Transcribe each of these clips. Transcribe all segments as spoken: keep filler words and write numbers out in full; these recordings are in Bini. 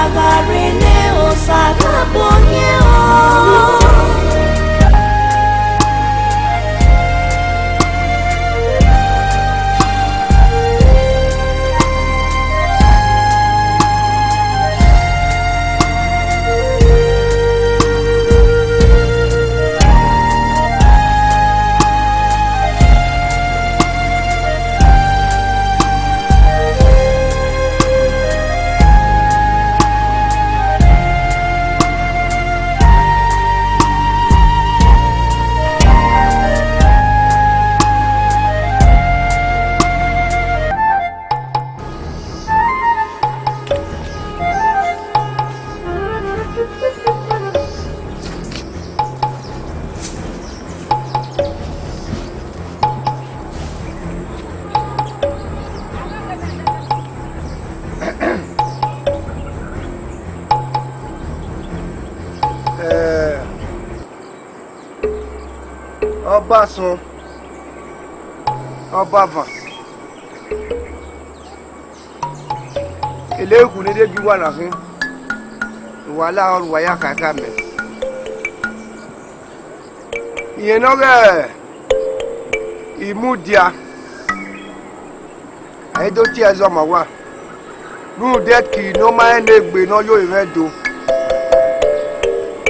Avbe arre ne Osa gha bọ yẹn o. Eh, Ọba Asọn, Ọba Avan, Eleku ne rhie gie uwa na khin, uwa la ọre uwa ya khaekhae mẹ. Irẹn ne ọ ghe Imudia, ẹ i do tie ẹzọ ma uwa, rhunmwuda ẹki ne ọ ma rẹn ne egbe ne ọ yo mwẹ do.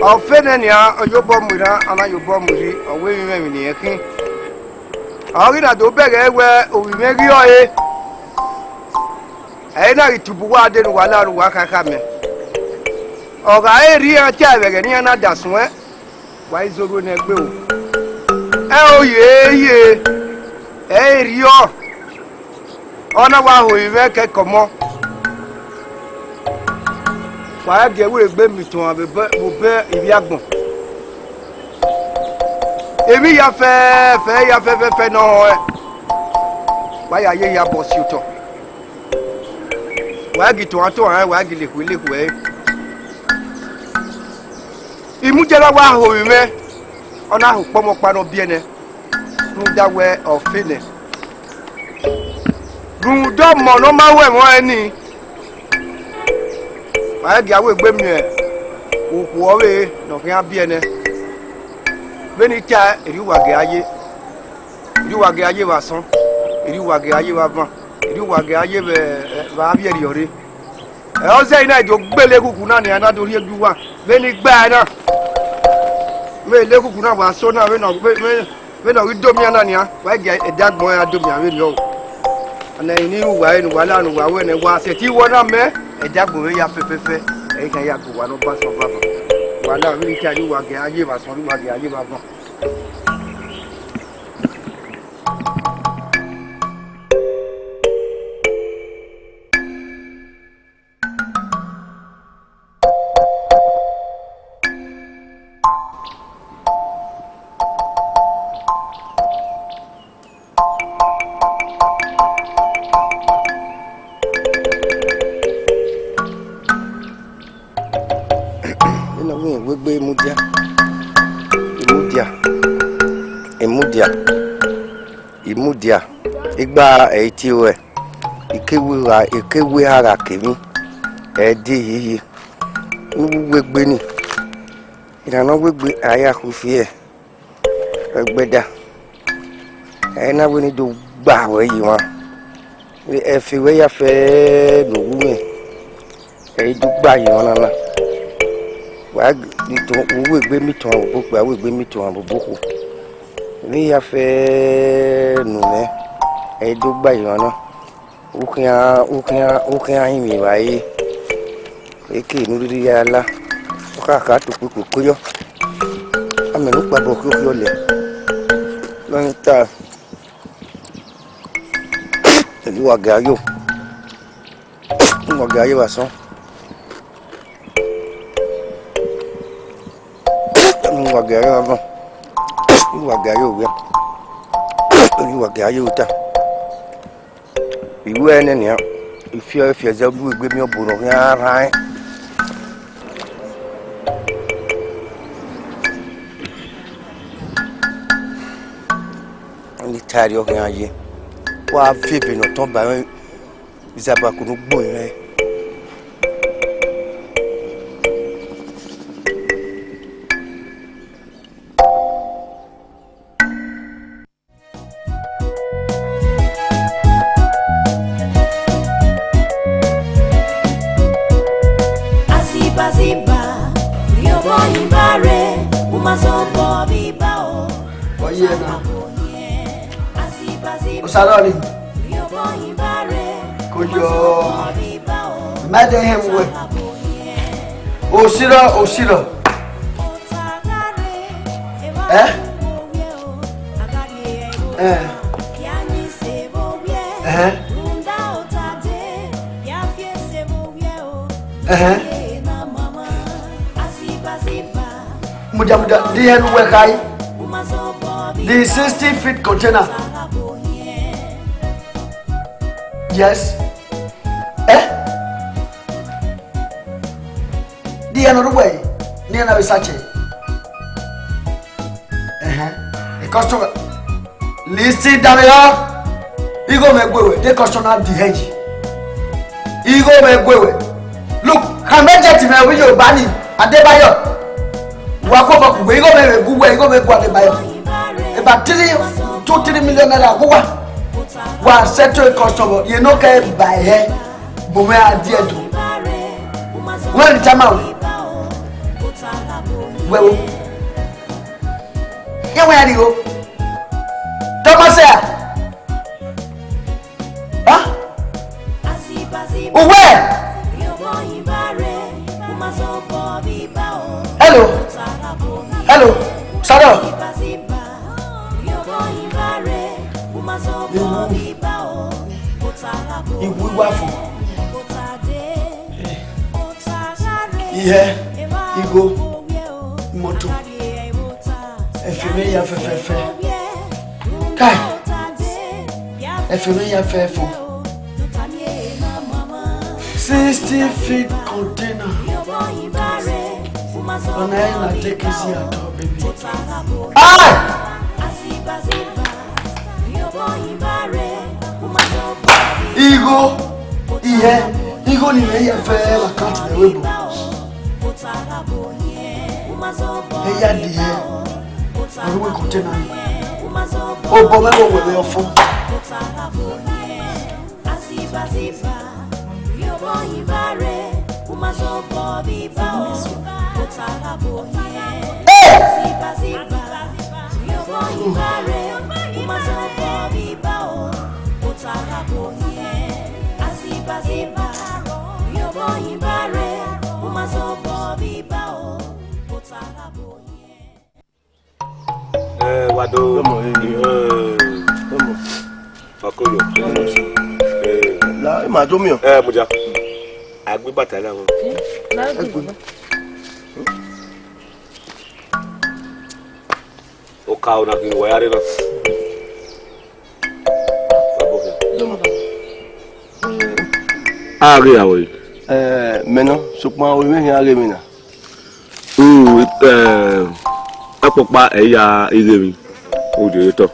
Ọfe nẹ nian, ọ ya obọ mu erhan, a na ya obọ mu erhi, ọ wẹ emwi mwẹ emwi ne irẹn khin. Ọ ghi na do bẹghe wẹ ovbi mwẹ ghi ọre, ẹ i na ghi tubu uwa dee ne uwa la ọre uwa khaekhae mẹ. Ọ gha re erha iran ta vbe ẹghẹ ne iran na da suẹn, wa i zẹ orhu nẹ egbe o. Ẹ o ye ye, ẹ i rriọ, ọ na wa ho mwẹ kẹkẹ ọmọ. Wa gie ẹre egbe miẹn itohan vbe obọ ivbi agbọn. Emwi ya fẹfẹ, ya fẹfẹfẹ ne ọ họẹn, wa ya ye ya bọ si otọ. Wa gie itohan tohan ẹre, wa gie lekhu lekhu ẹre. Imudia na wa ho mwẹ, ọ na ho ukpọmọ ọkpa ne ọ biẹ nẹ, rhunmwuda wẹ ọfe nẹ. Rhunmwuda ọmọ ne ọ ma ru ẹmwẹ ọnrẹn nii, wa gie ẹre egbe miẹn okhuo ọvbehe ne ọ khian biẹ nẹ. Vbene I tae, erriọ uwa gie a ye, erriọ uwa gie a ye vbe asọn, erriọ uwa gie a ye vbe avan, erriọ uwa gie a ye vbe, vbe avbiẹ rriọrre. Ẹ, ọ zẹ, I na do gbele ekuku na nian, na do rhie gie uwa vbene I gbe ẹre na. Vbe ekuku na wa so na, vbene ọ, vbe, vbe, vbene ọ ghi do miẹn na nian, wa gie ẹdẹ agbọn ra do miẹn vberriọ o. Ana, emwi ne I ru uwa ẹre ne uwa la ne uwa wẹ nẹ, wa sẹtin wẹ na mẹ, ẹdẹ agbọn mwẹ ya fẹfẹfẹ, ẹ i khian ya gu uwa ne Ọba Asọn vbe avan. Uwa la vbene I tae, erriọ uwa gie a ye vbe asọn, erriọ uwa gie a ye vbe avan. Ena wẹ wegbe Imudia, Imudia, Imudia, Imudia, igba ẹ i tie ruẹ, I ke wu gha, I ke wu eha gha ke emwi, ẹ i die hiehie. Ne uwu wegbe ni, erhan ne ọ wegbe a ya khu fi ẹgbẹda. Ẹ i na wẹ ne I do gba ruẹ ye emwa. Ẹfe ruẹ ya fẹ ne uwu mwẹ, ẹ i do gba ye emwa na na. Wa ghi to, uwu egbe miẹn itohan vbe obọ okpia, uwu egbe miẹn itohan vbe obọ okhuo. Emwi ya fẹ ne u mwẹ, ẹ i do gba ye emwa na. U khian, u khian, u khian rinmwian evbare, eke ne u rhirhi ya la, ọ kha kha to kpokpo koyọ. Amẹ ne ukpabọ khiokhiọ lẹ, ne ọ ta, erriọ uwa gie a yo, erriọ uwa gie a ye vbe asọn, erriọ uwa gie a ye vbe avan, erriọ uwa gie a ye vbe owia, erriọ uwa gie a ye vbe uta. Iwẹ nẹ nian, I fiọ, I fiọ zẹ, uwu egbe miẹn ọbo ne ọ khian rhan ẹn. Ne I tae, erriọ ọ khian ye. Wa viọ ebe ne ọ tọn ba mwẹ, izabako ne ugbo mwẹ. Iye na. Osalọni. Koyo. Mẹdẹ hẹn wẹ. Osirọ, osirọ. Eh? Eh. Eh. Eh. Mudia, mudia, di hẹn wẹ khai. The sixty feet container. Yes. Eh? Di hẹn ọdún wẹ, ni ẹna vbe sache. Ẹhẹn. The customer. Listen, Damian. Igho mwẹ gue wẹ, the customer di hẹ yi. Igho mwẹ gue wẹ. Look, khama jet mwẹ vbe Yoruba ni, Adebayo. Wa kọ bọ kugbe, igho mwẹ vbe gu wẹ, igho mwẹ gu Adebayo. About three, two, three million naira, gu wa. Wa settle a customer, you no care by here. But where are there do? Where the time out? Where? Yeah, where are you? Thomas here. Huh? Uwe! Hello. Hello. Saro. Iwu. Iwu iwa fo. Ihe, igho, imoto, ẹfe mwẹ ya fẹfẹfẹ. Kai, ẹfe mwẹ ya fẹfo. Sixty feet container. Ọna ẹre na take easy at all, baby. Ai! Igho, ihe, igho ni mwẹ ya fẹ vbe account mwẹ vbe ebo. Eya di ihe, ọre uwẹ container ni. Obọ mwẹ vbe owẹ vbe ọfọ. Hey! Eh, wa do. Ọmọ, eh. Eh. Ọmọ. Ọkọ yo. Eh. La, ima do miẹn. Eh, mudia. Agbe bata la wọn. Ẹgbẹ. Oka ona kiri wa ya rre na. A ghe ya wẹ? Eh, mẹ nọ, sokpan ovbi mwẹ khian ghe emwi na. U, eh, ọkpọkpa ẹ ya ighe emwi, u de re otọ.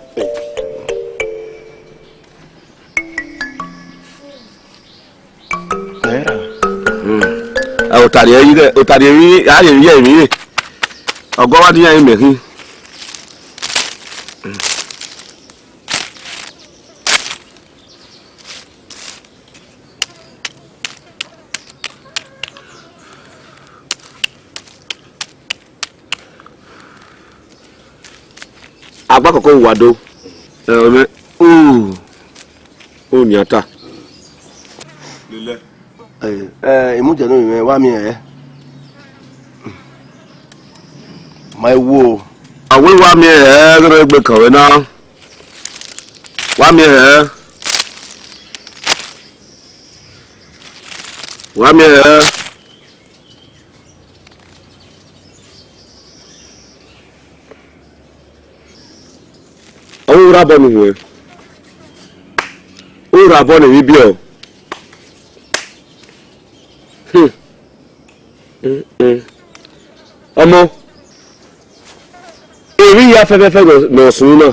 Eh, otari ẹ yi ghẹ, otari emwi, a rhie emwi ye emwi ye. Ọgọ wa di iran imẹ khin. Agbakoko wa do. Ẹ, ọ mẹ, u, u nian ta. Lele. Ẹ, ẹ, imudia ne ovbi mwẹ, wa miẹn hẹ. Ma i wo. A wẹ wa miẹn hẹ, gẹdẹ egbe kan vbe na. Wa miẹn hẹ. Wa miẹn hẹ. Ọ ru rabọ ne uwẹ. U rabọ ne emwi biẹ. Hmm. Hmm, hmm. Ọmọ, emwi hia fẹfẹfẹ ne ọ sun na,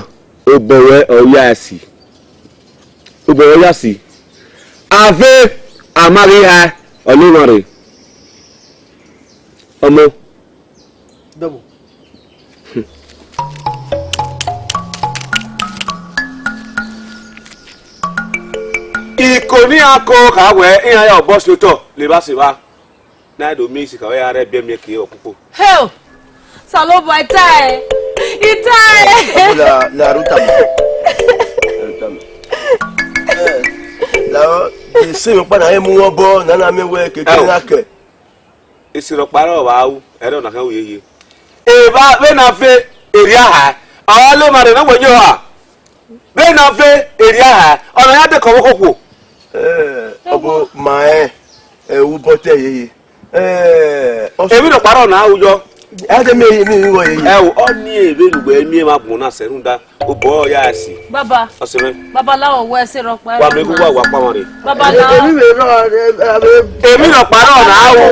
obọ ruẹ ọ ya si. Obọ ruẹ ọ ya si. A ve, a ma ghi hae, ọ ne emwa rre. Ọmọ. Double. Iko ne iran ko kha wẹ iran ya obọ si otọ, levba sevba. Na do miẹn isikẹ, ọ ya rre biẹ miẹn ke ọkpokpo. Hell! Osanobua, I ta ẹe. Ita. Ọbọ la, la ru tama. La ru tama. Eh, la, ese ọkpa na emu obọ, na na miẹn wẹ keke Ẹ o. na kẹ. Ese rhọkpa rẹ ọ vba ru, ẹrẹ ọna khian ru yeye. Evba vbene a ve erriọ aha, ọ ra lele ma rre ne wẹ ye ọha. Vbene a ve erriọ aha, ọna ya dekọ vbe okhuo. Eh, ọbọ ma ẹ, ẹ, u bọ te yeye. Eh, ọ Emwi rhọkpa rẹ ọna ru yọ. A de miẹn emwi vbọ yeye. Ẹ o, ọ ni vbene uwẹ miẹn emwa agbọn na sẹ rhunmwuda obọ ya si. Baba. Ọsẹ mwẹ. Baba, la wẹ ese rhọkpa Wa rẹ mẹ ọna. Wa wa kpa mwa rre. Baba, la. Emwi vbe rọ, eh, eh, Emwi rhọkpa rẹ ọna ru.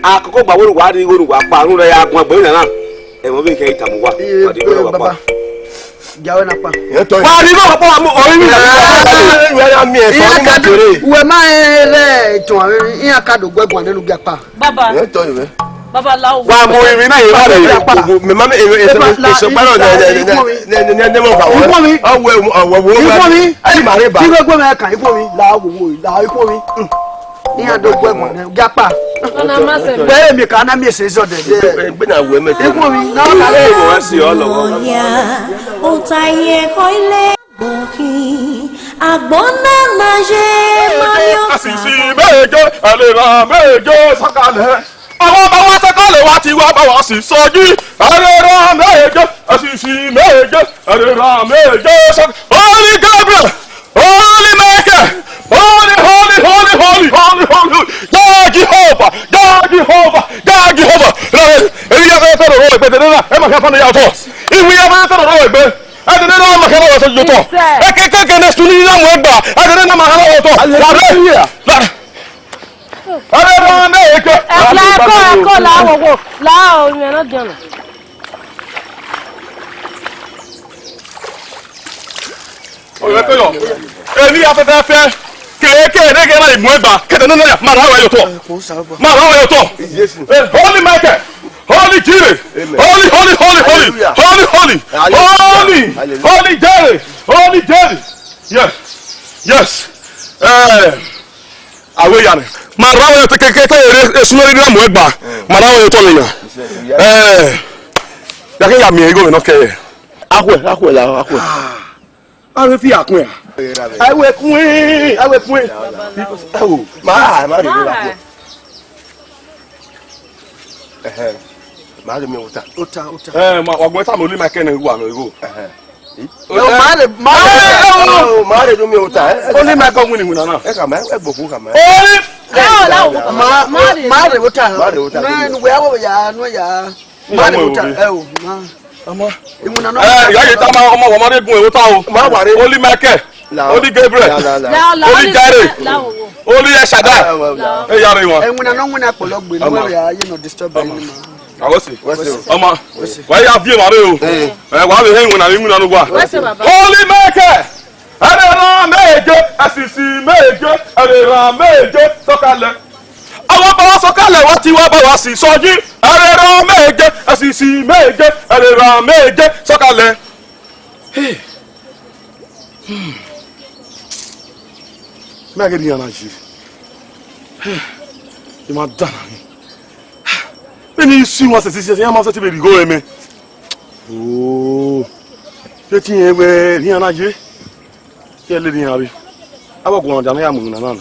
Akoko gba wẹ ne uwa rri igho ne uwa kpa, rhunmwuda ya guan egbe na na. Ẹmwẹ vbe kẹ itamu wa. Iye, Wa di igho ne uwa kpa. Baba. Gia wẹ na kpa. Ẹ tọ. Wa ni igho kpa wa mu, ọ ri na. Ẹ, ẹ, ẹ, ẹ, ẹ, ẹ, ẹ, Uwẹ ma rẹn rẹ etuan vbe iran ka do guẹ guan nene u gia kpa. Baba. Ẹ tọ yọ vbe. Baba, la owo. Wa mu emwi na ye ma rre. Mẹ ma mẹ, ẹ, ẹ, Baba, la, ẹ, ẹ, la, ikun mi. Nẹ, nẹ, nẹ, nẹ, mọ fa wẹ. Ikun mi. Ọ wẹ, ọ wẹ, ọ wẹ. Ikun mi. Ẹ ma rre ba. Igho egbe mẹ kan, ikun mi. La owo, la ikun mi. Iran do guẹ guan nene u gia kpa. Ọna ma sẹ. Wẹ emi ka na miẹn ese zọ dẹdẹ. Egbe na wẹ mẹ. Ikun mi. Na ọ ka Ẹ wọ si ọ lọ. Ọya, ota ye kọ ile. Bọkhi, agbọn na na ye ma ni ọta. Asisi meje, ẹlera meje sọkalẹ. Àwọn ọba wa sọkalẹ wa ti wá bá wa sì sọjí. Ẹlera meje, asisi meje, ẹlera meje sọkalẹ. Holy Gabriel, Holy Michael, Holy, holy, holy, holy, holy, holy. Ya Jehovah, ya Jehovah, ya Jehovah. Èmi ya fẹ́ fẹ́ rọ̀rọ̀ ẹgbẹ́ tẹ̀lé náà, ẹ máa fẹ́ fọ́nà yàtọ̀. Ìwé ya fẹ́ fẹ́ rọ̀rọ̀ ẹgbẹ́. Ẹdẹnẹrẹ ọmọ kẹrẹ ọsẹ yóò tọ. Ẹkẹkẹ kẹnẹ sunu yìí láwọn ẹgbà. Ẹdẹnẹrẹ ọmọ kẹrẹ ọsẹ yóò tọ. Hallelujah. Ẹdẹnẹrẹ ọmọ ẹgbà. Ẹkọ, ẹkọ, la wo wo, la o yẹn náà jẹun. Ọyọ ẹkọ yọ. Èmi afẹfẹ fẹ. Kẹkẹ ẹdẹgẹ náà ìmú ẹgbà. Kẹtẹ nínú ẹ máa rà wẹ yóò tọ. Máa rà wẹ yóò tọ. Holy Michael. Holy Jireh. Amen. Holy, holy, holy, holy. Hallelujah. Holy, holy. Hallelujah. Holy, Hallelujah. Holy Jireh. Holy Jireh. Yes. Yes. Eh, awe ya nẹ. Ma rha wẹ te keke te ere esu ere na mu ẹgba. Mm. Ma rha wẹ to ni na. Yes, yes. Eh. Ya ke ya mi ego me no ke. Akhuẹ, akhuẹ la, akhuẹ. Ah. Avbe fi akun ya. Avbe kun, avbe kun. Ẹ o, ma, ma rhe, ma rhe. Ẹhẹn. Ma rhe miẹn ota. Ota, ota. Ẹ, ma, wa gbẹn tama Holy Michael ne wa nọ igho. Ẹhẹn. Ẹ, ma rhe, ma rhe, ẹ, o, ma rhe do miẹn ota, ẹ. Holy Michael win win na. Ẹ ka ma, ẹ gbọkun ka ma. Ẹ, ma, ma rhe ota. Ma rhe ota. Ne, ne wẹ abo ya, ne ya. Ma rhe ota, ẹ o, ma. Ọmọ. Iwinna nọ. Ẹ, ya ye ta ma ọmọ, ọmọ rẹ gun ẹ ota o. Ma wa re. Holy Michael, la. Holy Gabriel, la, la, la. La, la, Holy Holy Jireh, la, la, wo, wo. Holy El Shaddai. La, la, la. Ẹ ya re wọn. Iwinna nọ win akpọlọ gbe, ọmọ. Nọ ya ye no disturb ẹ ni ma. Awo si. Wẹ se o. Ọmọ. Wẹ se. Wa ya vie ma re o. Eh. Ẹ, wa vbe he iwinna, iwinna no wa. Wẹ se, baba. Holy Michael. Ẹrerhan meje, ẹsisi meje, ẹrerhan meje, sọkalẹ. Àwọn ọba wa sọkalẹ, wọ́n ti wá bá wa sì sọjí. Ẹrerhan meje, ẹsisi meje, ẹrerhan meje, sọkalẹ. Hey. Hmm. Mẹ ghe ne iran na ye. Hey. I ma dan na ni. Vbene I si wan sẹtin, sẹtin, iran ma sẹtin vbe rhie igho ẹmwẹ. Oo. Sẹtin rẹn wẹ ne iran na ye. Ke lele iran rre. Avbe ọguọmwadia ne a ya mu iwinna na na.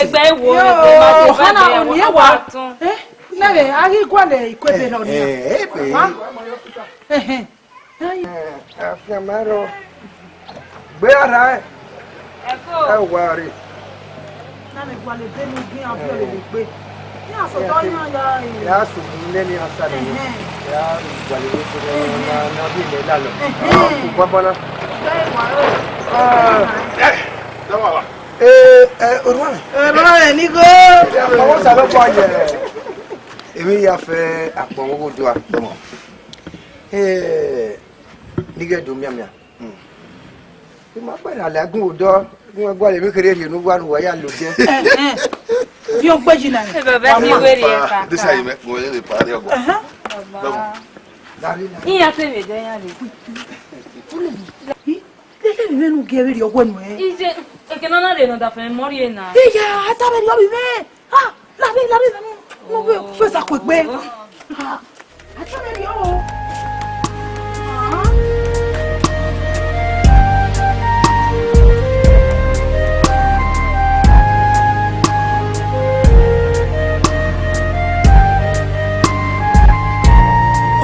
Egbe wo, egbe ma wo, ọhana, egbe wo, ọni ewa. Ọkpa tọn. Eh, nẹrẹ, a ghi gualọ ikue ebe nọ nia. Eh, ebe. Wa. Ẹhẹn. Ai. Eh, afianma rrọọ. Gbe ara ẹ. Ẹko. Ẹ wa re. Na mẹ gualọ ebe ne u gbe iran viọ lele egbe. Iran fo dọ iran ya re. Ya sunu nene iran sare. Ẹhẹn. Ya gualọ ebe sunu na, na bi mẹ lalọ. Ẹhẹn. Ah, fu baba na. Gbe wa re. Ah. Eh, da wa wa. Eh, eh, orua. Orua ni go. Ya pa wo sa lọ pa ye. Emwi ya fẹ akpọn wo do a. Come on. Eh, nighe do mianmian. Hmm. I ma kpẹrẹ a la gun odọ, gun ẹgualọ emwi kherhe rhie ne uwa ne uwa ya lodiẹ. Eh, eh. Viọ gbeji na. Eh, baba, si wẹ rhie ta. This how you make mo le pari ọgọ. Aha. Baba. Iran te vbe de iran le. Lele vbe ne u gie vberriọ wẹ nuẹn. Iye, eke ne ọ na rhie ne ọdafẹn mọ rhie na. Iya, a ta vberriọ vbe mwẹ. Ah, la vbe, la vbe, la vbe. Mo vbe fesa kuegbe. Ah, a ta vberriọ o. Ah.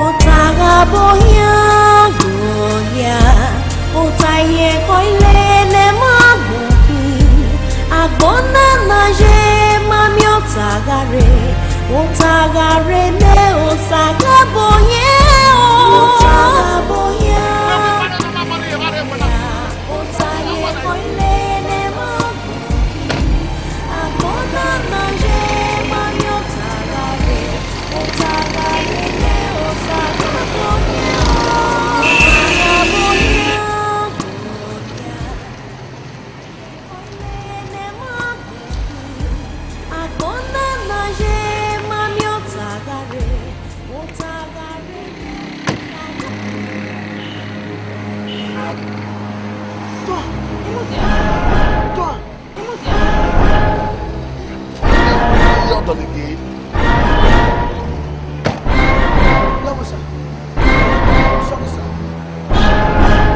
Ota gha bọ hian, gọ hia. Ota hiẹn kọ ile ne ma gbọn khin. Agbọn na na ye ma miẹn ota gha rre. Ota gha rre ne Osa gha bọ hiẹn o. Ota gha bọ hian. Ota hiẹn kọ ile ne ma gbọn khin. Agbọn na na ye ma miẹn ota gha rre. Ota gha rre ne Osa gha bọ hiẹn o. Ota gha bọ hian.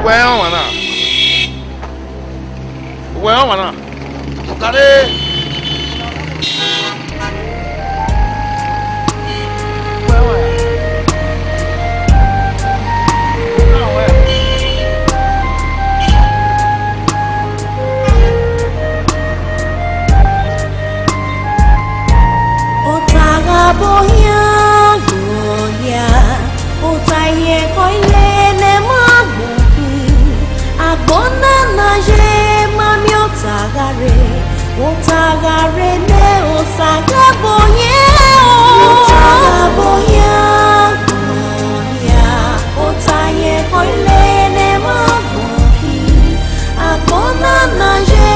Wẹ ọmwa na. Wẹ ọmwa na. Tokare. Ota gha bọ hian, gọ hia, ota hiẹn kọ ile ne ma gbọn khin. Agbọn na na ye ma miẹn ota gha rre, Ota gha rre ne Osa gha bọ yan o. Ota gha bọ yan, bọ yan. Ota ye ekhọe le ne ma bọ khin. Agbọn na na ye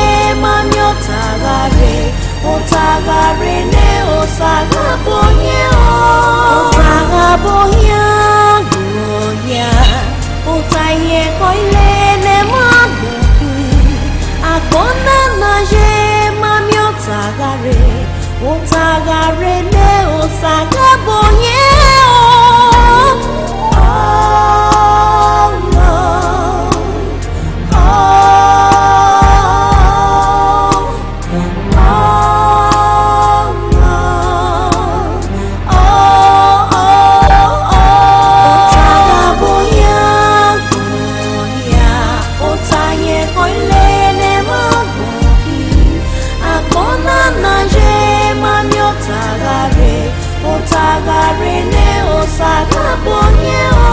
ma miẹn ota gha rre. Ota gha rre ne Osa gha bọ yan o. Ota gha bọ yan, bọ yan. Ota ye ekhọe le ne ma bọ khin. Agbọn na na ye ma miẹn ota gha rre. Ota gha rre ne Osa gha bọ yan o. Oh, no. Oh, oh, no. Oh, oh, oh. Ota gha bọ yan, bọ yan. Ota ye ekhọe le ne ma bọ khin. Agbọn na na ye ma miẹn ota gha rre. Ota gha rre ne Osa gha bọ yan o.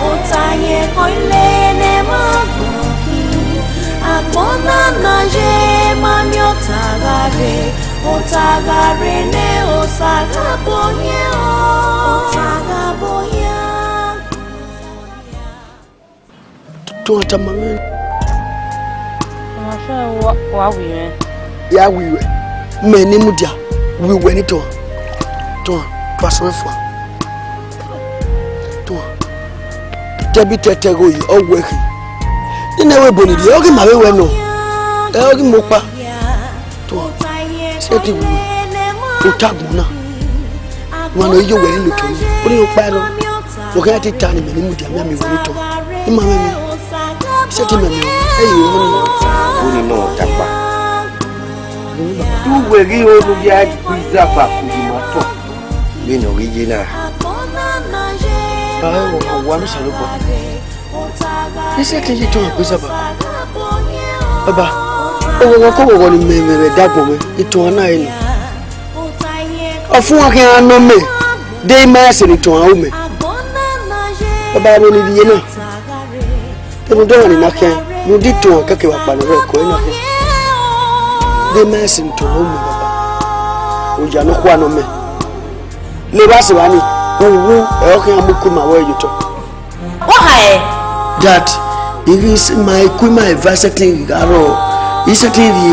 Ota ye ekhọe le ne ma bọ khin. Agbọn na na ye ma miẹn ota gha rre. Ota gha rre ne Osa gha bọ yan o. Ota gha bọ yan. Tuan tama mwẹ. Ọmọ fẹ wa wi mwẹ. Ya wi wẹ. Mẹ ne mudia wi wẹ ni tuan. Tuan, tuan sẹ fua. Tuan. Tẹbi tẹtẹ gho yi, ọ wẹ khin. Nene ẹvbo ebo ni rhie, ọ ghi ma vbe wẹ nọ. Ẹ, ọ ghi mu ọkpa. Tuan, sẹ te wi wẹ. Ota agbọn na. Wan nọ, iyo wẹ ni lo tuan. Ọ ni ọkpa nọ. Wẹ kha te ta ni mẹ ni mudia mẹ mi wẹ ni tuan. I ma mwẹ mi. Sẹ te mẹ mi. Ẹ yi wẹ ni. Ọ ni nọ ta kpa. Uwẹ ghi ho ne u ya gbe izaba ku yi ma tọ. Vbene ọ ghi ye na. Ba ẹvbo, ọ wa ne Osanobua. Isẹ te ye tọn gbe izaba. Baba, oghọghọ ke oghọghọ ne imẹ mwẹ vbe ẹdagbọn mwẹ, itọn na ẹre nọ. Ọfumwa khian nọ mẹ, de ima ya sẹ ne itọn ru mẹ. Baba, ẹvbo ne I rhie na. Emwi dọmwa ni na khian, rhunmwuda itọn kẹkẹ vbe akpa ne ọ rre ẹko ẹre na khian. De ma sẹ ne itọn ru mẹ, baba. Oya nọkhua nọ mẹ. Levba sẹ evba ni, uwu ẹre ọ khian mu iku ima vbe ye otọ. Wọ ha ẹre? Dad, I ghi si ma iku ima eva sẹtin gha rrọọ, I sẹtin rhie